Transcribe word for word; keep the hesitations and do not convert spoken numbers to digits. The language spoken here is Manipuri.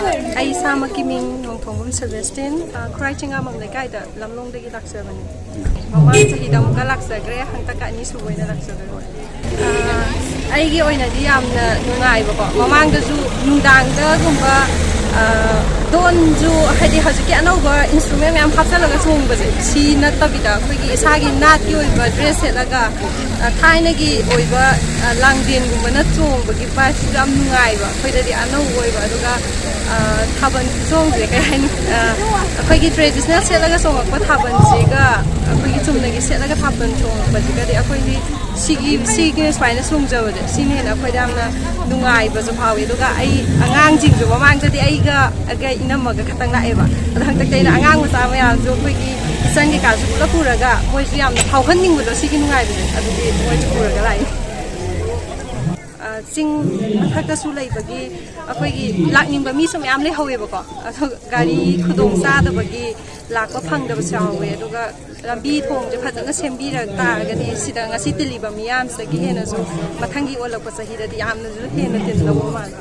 ꯑꯩ ꯏꯁꯥꯃꯛꯀꯤ ꯃꯤꯡ ꯅꯣꯡꯊꯣꯝꯕꯝ ꯁꯦꯕꯦꯁꯇꯤꯟ, ꯑ, ꯈꯨꯔꯥꯏ ꯆꯤꯡꯉꯥꯃꯝ ꯂꯩꯀꯥꯏꯗ ꯂꯝꯂꯣꯡꯗꯒꯤ ꯂꯥꯛꯆꯕꯅꯤ꯫ ꯃꯃꯥꯡ ꯆꯍꯤꯗ ꯑꯃꯨꯛꯀ ꯂꯥꯛꯆꯈ꯭ꯔꯦ, ꯍꯟꯗꯛꯀ ꯑꯅꯤꯁꯨꯕ ꯑꯣꯏꯅ ꯂꯥꯛꯆꯕꯅꯤ꯫ ꯑ, ꯑꯩꯒꯤ ꯑꯣꯏꯅꯗꯤ ꯌꯥꯝꯅ ꯅꯨꯡꯉꯥꯏꯕꯀꯣ, ꯃꯃꯥꯡꯗꯁꯨ ꯅꯨꯡꯗꯥꯡꯗꯒꯨꯝꯕ, ꯑ, ꯗꯣꯟꯁꯨ, ꯍꯥꯏꯗꯤ ꯍꯧꯖꯤꯛꯀꯤ ꯑꯅꯧꯕ instrument ꯃꯌꯥꯝ ꯍꯥꯞꯆꯤꯜꯂꯒ ꯆꯣꯡꯕꯁꯦ, ꯁꯤ ꯅꯠꯇꯕꯤꯗ ꯑꯩꯈꯣꯏꯒꯤ ꯏꯁꯥꯒꯤ ꯅꯥꯠꯀꯤ ꯑꯣꯏꯕ dress ꯁꯦꯠꯂꯒ, ꯑ, ꯊꯥꯏꯅꯒꯤ ꯑꯣꯏꯕ, ꯑ, ꯂꯥꯡꯗꯦꯟꯒꯨꯝꯕꯅ ꯆꯣꯡꯕꯒꯤ vibeꯁꯨ ꯌꯥꯝ ꯅꯨꯡꯉꯥꯏꯕ, ꯑꯩꯈꯣꯏꯗꯗꯤ ꯑꯅꯧꯕ ꯑꯣꯏꯕ꯫ ꯑꯗꯨꯒ, ꯑ, ꯊꯥꯕꯜ ꯆꯣꯡꯁꯦ ꯀꯩ ꯍꯥꯏꯅꯤ, ꯑ, ꯑꯩꯈꯣꯏꯒꯤ traditional ꯁꯦꯠꯂꯒ ꯆꯣꯡꯉꯛꯄ ꯊꯥꯕꯜꯁꯤꯒ ꯑꯩꯈꯣꯏꯒꯤ ꯆꯨꯝꯅꯒꯤ ꯁꯦꯠꯂꯒ ꯊꯥꯕꯜ ꯆꯣꯡꯉꯛꯄꯁꯤꯒꯗꯤ ꯑꯩꯈꯣꯏꯗꯤ ꯁꯤꯒꯤ, ꯁꯤꯒꯤ ꯁꯨꯃꯥꯏꯅ ꯆꯣꯡꯖꯕꯁꯦ, ꯁꯤꯅ ꯍꯦꯟꯅ ꯑꯩꯈꯣꯏꯗ ꯌꯥꯝꯅ ꯅꯨꯡꯉꯥꯏꯕꯁꯨ ꯐꯥꯎꯏ꯫ ꯑꯗꯨꯒ ꯑꯩ ꯑꯉꯥꯡꯁꯤꯡꯁꯨ, ꯃꯃꯥꯡꯗꯗꯤ ꯑꯩꯒ, ꯑꯩꯒ ꯏꯅꯝꯃꯒ ꯈꯛꯇꯪ ꯂꯥꯛꯑꯦꯕ, ꯑꯗꯣ ꯍꯟꯗꯛꯇꯤ ꯑꯩꯅ ꯑꯉꯥꯡ ꯃꯆꯥ ꯃꯌꯥꯝꯁꯨ, ꯑꯩꯈꯣꯏꯒꯤ ꯏꯆꯟ ꯀꯩꯀꯥꯁꯨ ꯄꯨꯂꯞ ꯄꯨꯔꯒ, ꯃꯣꯏꯁꯨ ꯌꯥꯝꯅ ꯐꯥꯎꯍꯟꯅꯤꯡꯕꯗꯣ ꯁꯤꯒꯤ ꯅꯨꯡꯉꯥꯏꯕꯁꯦ, ꯑꯗꯨꯒꯤ ꯃꯣꯏꯁꯨ ꯄꯨꯔꯒ ꯂꯥꯛꯏ꯫ ꯑ, ꯆꯤꯡ ꯃꯊꯛꯇꯁꯨ ꯂꯩꯕꯒꯤ ꯑꯩꯈꯣꯏꯒꯤ ꯂꯥꯛꯅꯤꯡꯕ ꯃꯤꯁꯨ ꯃꯌꯥꯝ ꯂꯩꯍꯧꯋꯦꯕꯀꯣ, ꯑꯗꯣ ꯒꯥꯔꯤ ꯈꯨꯗꯣꯡ ꯆꯥꯗꯕꯒꯤ ꯂꯥꯛꯄ ꯐꯪꯗꯕꯁꯨ ꯌꯥꯎꯋꯦ꯫ ꯑꯗꯨꯒ ꯂꯝꯕꯤ ꯊꯣꯡꯁꯦ ꯐꯖꯅ ꯁꯦꯝꯕꯤꯔꯛ ꯇꯥꯔꯒꯗꯤ ꯁꯤꯗ ꯉꯁꯤ ꯇꯤꯜꯂꯤꯕ ꯃꯤꯌꯥꯝꯁꯤꯗꯒꯤ ꯍꯦꯟꯅꯁꯨ ꯃꯊꯪꯒꯤ ꯑꯣꯜꯂꯛꯄ ꯆꯍꯤꯗꯗꯤ ꯌꯥꯝꯅꯁꯨ ꯍꯦꯟꯅ ꯇꯤꯟꯗꯧꯕ ꯃꯥꯜꯂꯦ꯫